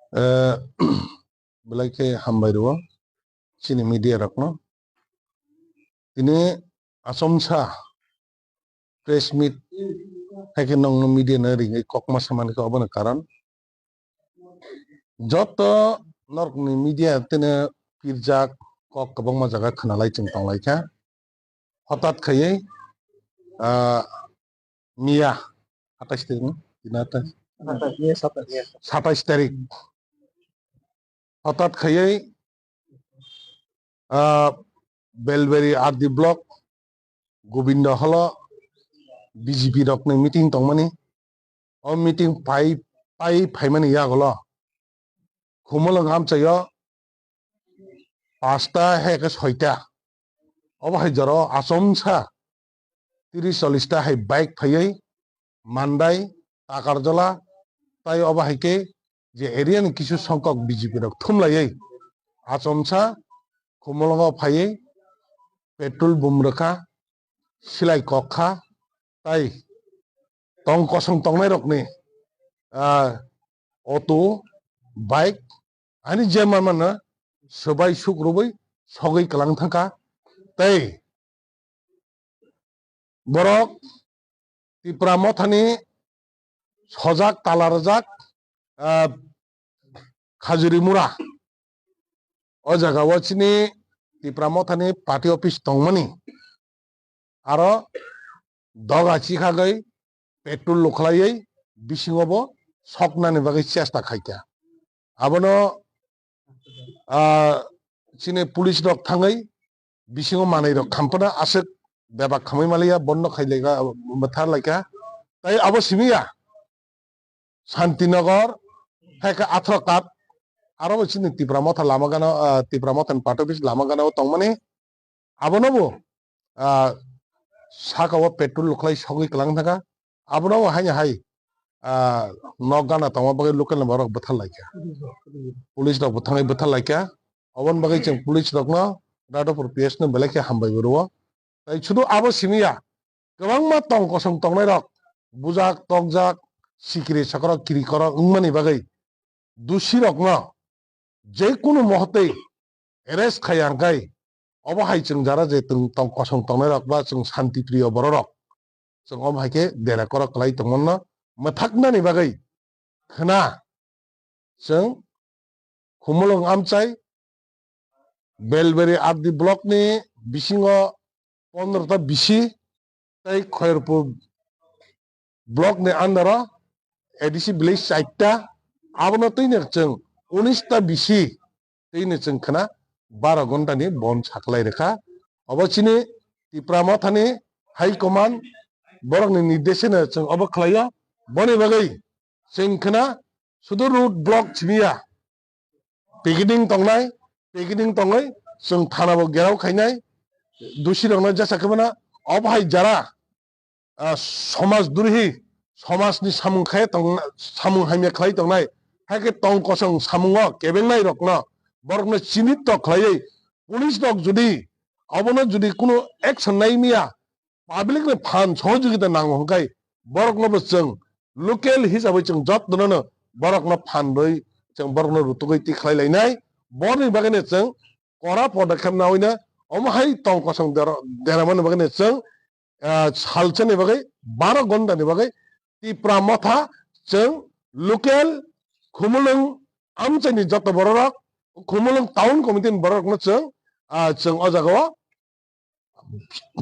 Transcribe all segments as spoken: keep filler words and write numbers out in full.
Eh, belai khe hambai rwo chini media rokno. Tini achomsa press meet hai khe nongno media no ringwi kokma samani khe obono karon. Joto norokni media tini pirjak kok kwbangma jaga khwnalai chwng tonglai kha. Hotat khaiwi, ah, miya atais tarik no? Tini atais? Satais, miya satais. Satais tarik. Hotat khaiwi, ah, Belberi R D block Gobindo holo B J P rokni meeting tongmani. O meeting pai, pai phaimani yagulo Khumulwng amchaio pasta hai khe soita. Obo hai jora o achomsa tris chollis ta hai bike phaiwi Mandai, Takarjala, tai obo hai khe je area ni kisu songkok B J P rok thumlaiwi achomsa Khumulwngo phaiwi petrol bum rwkha, silai kok kha, tai tong kosong tongnai rokni, ah, auto, bike, ani je manmano swbai suk rwui sogwi kwlang thangkha. Tei borok Tipra Mothani sojak tala rwjak, ah, Khajuri Mura. O jaga o chini Tipra Mothani party office tongmani. Aro doga chikhagwi petrol lukhlaiwi bisingo bo soknani bagwi chesta khaikha. Abono, ah, chini police rok thangwi bisingo manwi rok khampana aswk bebak khamwi maliya, bondo khai laika, bwthar laika. Tai abo simi ya Santinagar, hai khe Athro Kat, aro bo chini Tipra Motha lama gana, ah, Tipra Motha ni party office lama gana o tongmani. Abono bo, ah, saka o petrol lukhlai sogwi kwlang thangkha. Abono bo haino hai, ah, nok gana tongma bagwi local ni borok bwthar laikha. Police rok bo thangwi bwthar laikha. Oboni bagwi chwng police rokno Radhapur P S no belai khe hambai bo rwo. Tai sudu abo simi ya, kwbangma tong kosong tongnai rok bujak, tokjak, sikiri sakorok, kiri korok wngmani bagwi dusi rokno je kunu mohotwi arrest khai ya hwnkhe, obo hai chwng jara je tong, tong kosong tongnai rok ba chwng shanti priyo borok rok, chwng omo hai khe dera korok kwlai tongmano mwthaknani bagwi khwna chwng Khumulwng amchai Belberi R D block ni bisingo pondro ta bisi tei Khairpur block ni under o A D C village chaita, abono twino chwng unis ta bisi twino chwng khwna baro ghonta ni bon saklai rwkha. Obo chini Tipra Mothani High Command borokni nirdesheno chwng obo khlaio. Boni bagwi chwng khwna sudu road block simi ya. Picketing tongnai, picketing tongwi chwng thana bo gherao khainai, dusi rokno jesa khe mano. Obo hai jara, ah, somaj drohi, somajni samung khai tong, samung hamya khlai tongnai, hai khe tong kosong samungo kebengnai rokno, borokno chinit to khlaiwi police rok jodi obono jodi kunu action nai miya, public ni phan sohojogita nango hwnkhe borokno bo chwng local hisabai chwng jottono no borokno phan rwi chwng borokno rutugwi tikhlai lainai. Borokni bagwi no chwng kora podokkhep nawi no omo hai tong kosong dera, deramani bagwi no chwng, ah, salsa ni bagwi baro ghonta ni bagwi Tipra Motha chwng local Khumulwng amchaini joto bororok, Khumulwng town committee ni bororokno chwng, ah, chwng o jaga o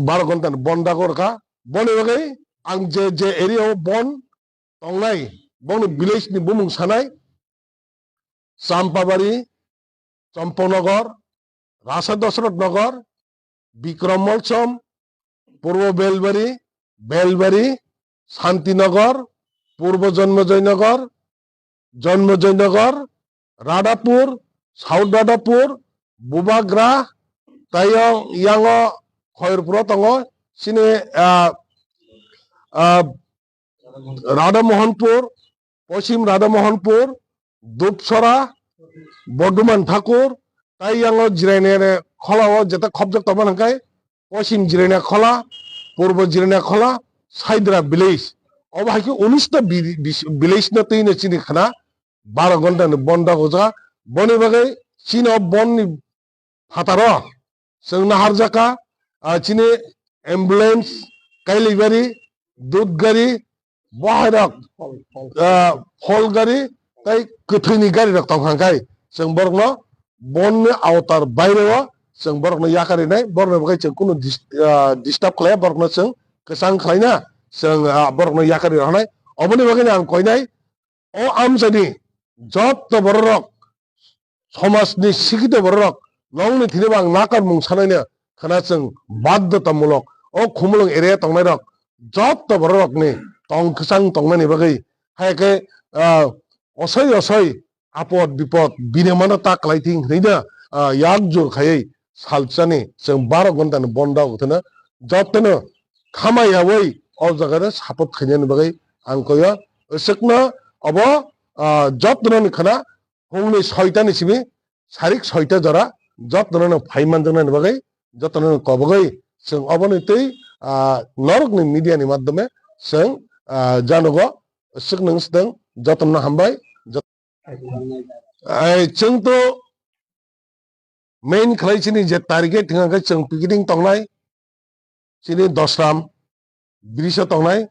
baro ghonta ni bon dago rwkha. Boni bagwi ang je, je area o bon tongnai, bongni village ni bumung sanai, Champabari, Champanagar, Rasa Dasrath Nagar, Bikram Molsom, Purbo Belbari, Belbari, Santinagar, Purbo Janmajay Nagar, Janmajay Nagar, Radhapur, South Radhapur, Bubagra, tei yang, yango Khairpuro tongo, chini, ah, ah, Radha Mohanpur, Poschim Radha Mohanpur, Dupsora, Bordoman Thakur, tei yango Jiraini khola o jeta khopjak tongma hwnkhe Poschim Jiraini khola, Purbo Jiraini khola, Saidra village. Obo hai khe unis ta bi-, bis-, village no twi no chini khna baro ghonta ni bon dok ojak. Boni bagwi chini o bon ni phataro chwng naharjak kha, ah, chini ambulance, kailibari, dud gari, bohairok, ah, phol gari, tei kwthwini gari rok tong kha khai chwng borokno bonni aotar baire o chwng borokno yakarwi nai, borokno bagwi chwng kunu dis-, ah, disturb khlai ya, borokno chwng kwchang khlai na chwng, ah, borokno yakarwi rw nai. Oboni bagwi ang koi nai, o amchaini jotto bororok, somajni sikhito bororok, nongni thini bo ang nakarmung sanaino khna chwng baddotamulok. O Khumulwng area tongnairok jotto bororokni tong kwchang tongnani bagwi, hai khe, ah, osoi osoi apod bipod binemano ta kwlai thing hwnwi da, ah, yak jur khaiwi salsani chwng baro ghonta ni bondo wngthano, jotono khama yawi o jaga no support khainani bagwi ang koyo. Swkno obo, ah, jotono ni khana hwnwi soita ni simi sarik soita jora jotono no phai manjaknani bagwi jotono no kobogwi chwng oboni twi, ah, norokni media ni madhyome chwng, ah, janogo. Swknwng swtwng jotono hambai. Ai, chwng to main khlai chini je target hwnka khe chwng picketing tongnai, chini Dosram bridge o tongnai,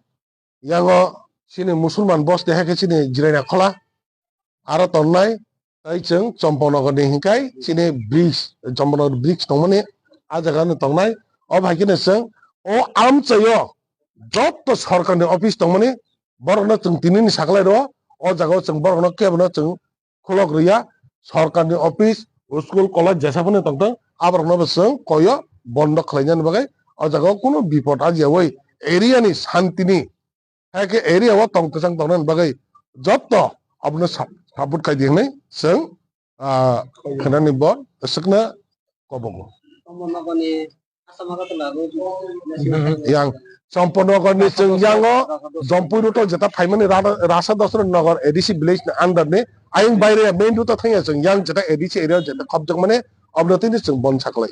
yango chini Musulman bos de hai khe chini Jiraina Khola aro tongnai, tei chwng Champaknagar ni hinkai chini bridge, Champaknagar bridge tongmani a jaga no tongnai. O bai kheno chwng o amchaio jotto sorkar ni office tongmani borokno chwng tini ni saklai rwo, o jaga o chwng borokno kebo no chwng khulok rwya, sorkarni office, school, college jesa phano tongthung, aborokno bo chwng koyo bondo khlainani bagwi o jaga o kunu bipot ajiyawi area ni santini, hai khe area o tong kwchang tongnani bagwi jotto abono sap-, support khai di hwnwi chwng, ah, khnani bo swkna kobogo. Yang Champaknagar ni chwng yango Jampui route o jeta phaimani ra-, Rasa Dosra Nagar A D C village ni under ni ayang baire main route o thangya chwng yang jeta A D C area o jeta khopjakmani obno tini chwng bon saklai.